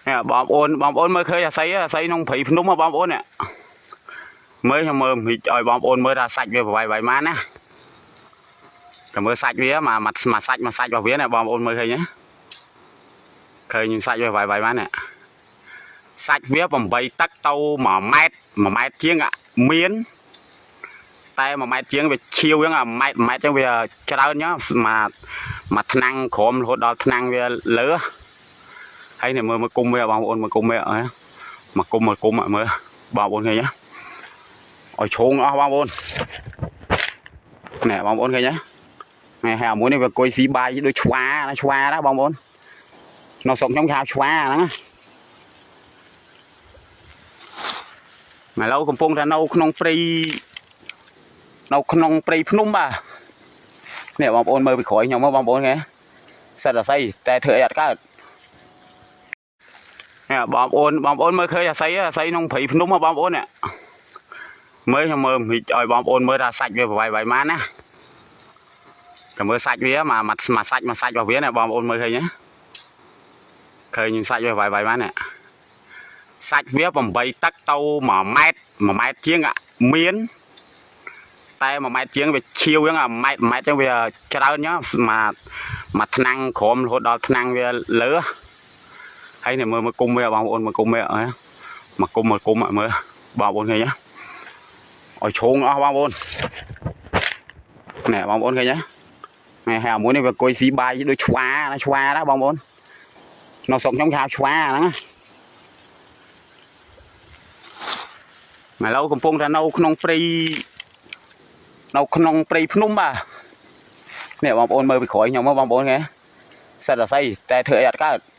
នេះបងប្អូនបងប្អូនមើលឃើញអាស័យអាស័យក្នុងព្រៃភ្នំហ៎បងប្អូននេះមើលខ្ញុំមើលឲ្យបងប្អូនមើលថាសាច់វាប្រវាយប្រវាយម៉ានណាតែមើលសាច់វាមកមួយសាច់មួយសាច់របស់វាណាបងប្អូនមើលឃើញទេឃើញសាច់វាប្រវាយប្រវាយម៉ាននេះសាច់វា8ទឹកទៅ1ម៉ែត្រ1ម៉ែត្រជាងមានតែ1ម៉ែត្រជាងវាឈៀវហ្នឹង1ម៉ែត្រ1ម៉ែត្រចឹងវាច្រើនចឹងមកមួយថ្នាំងក្រមរហូតដល់ថ្នាំងវាលើហើយនេះមើលមើលគុំវាបងប្អូនមើលគុំវាមកគុំមកគុំមើលបងប្អូនឃើញទេឲ្យឈោងអស់បងប្អូននេះបងប្អូនឃើញទេនេះហើយអាមួយនេះវាអង្គុយស៊ីបាយដូចឆ្វាណាឆ្វាណាបងប្អូននៅស្រុកខ្ញុំគេហៅឆ្វាហ្នឹងណាឥឡូវកំពុងតែនៅក្នុងព្រៃនៅក្នុងព្រៃភ្នំបាទនេះបងប្អូនមើលពីក្រោយខ្ញុំបងប្អូនគេសិតអាស័យតែធ្វើអីអត់កើតនេះបងប្អូនបងប្អូនមើលឃើញអាស័យអាស័យក្នុងព្រៃភ្នំបងប្អូននេះមើលខ្ញុំមើលឲ្យបងប្អូនមើលថាសាច់វាប្រវាយប្រវាយម៉ានណាតែមើលសាច់វាមកមួយសាច់មួយសាច់របស់វាណាបងប្អូនមើលឃើញទេឃើញសាច់វាប្រវាយប្រវាយម៉ាននេះសាច់វា8ទឹកទៅ1ម៉ែត្រ1ម៉ែត្រជាងមានតែ1ម៉ែត្រជាងវាឈៀវចឹង1ម៉ែត្រ1ម៉ែត្រចឹងវាច្រើនចឹងមកមួយថ្នាំងក្រមរហូតដល់ថ្នាំងវាលើហើយនេះមើលមើលគុំវាបងប្អូនមើលគុំវាមកគុំមកគុំមើលបងប្អូនឃើញទេឲ្យឈោងអស់បងប្អូននេះបងប្អូនឃើញទេនេះហើយអាមួយនេះវាអង្គុយស៊ីបាយដូចឆ្វាណាឆ្វាណាបងប្អូននៅស្រុកខ្ញុំគេហៅឆ្វាហ្នឹងណាឥឡូវកំពុងតែនៅក្នុងព្រៃនៅក្នុងព្រៃភ្នំបាទនេះបងប្អូនមើលពីក្រោយខ្ញុំបងប្អូនគេសិតអាស័យតែធ្វើអីអត់កើត។